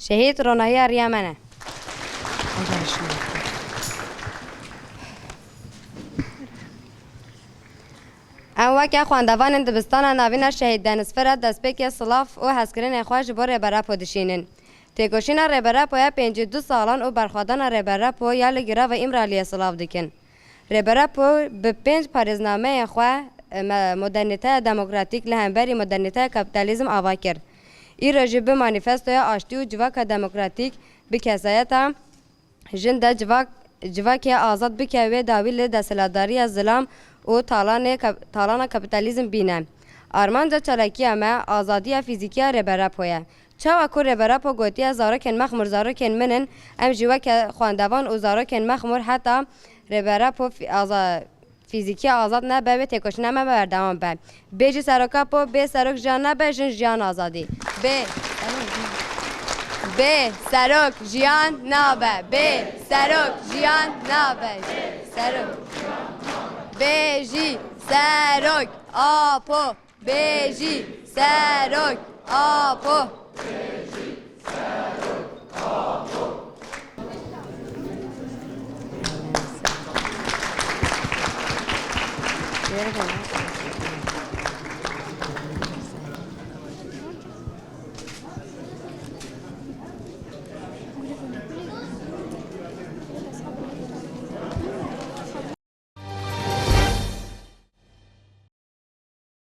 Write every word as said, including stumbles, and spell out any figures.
Şehîd ronahiya riya me ne. Em weke xwendevanên dibistana navîna Şehîd Deniz Firat destpêkê silav û hezkirinên xwe ji bo Rêber Apo dişînin. Têkoşîna Rêber Apo ya pêncî û du salan û berxwedana Rêber Apo ya li girava Îmraliyê silav dikin. Rêber Apo bi pênc parêznameyên xwe, e, me-, modernîteya demokratîk li hemberî modernîteya kapîtalîzm ava kir. Îro jî bi manîfestoya aştî û civaka demokratîk bi kesayeta jin de civak, civakê azad bike wê dawî li desthilatdariya zilam û talanê kap-, talana kapîtalîzm bîne. Armanca çalakiya me azadiya fîzîkî ya Rêber Apo ye. Çawa ku Rêber Apo gotiye, zarokên Mexmûr zarokên min in, em jî weke xwendevan û zarokên Mexmûr heta Rêber Apo fî-, aza-, fîzîkî azad nebe, wê têkoşîna me berdewam be. Bê jî serok Apo, bê serok jiyan nabe, jin jiyan azadî. Bê, bê serok jiyan nabe, bê serok jiyan nabe, serok. Bê jî serok Apo. Bê jî serok Apo.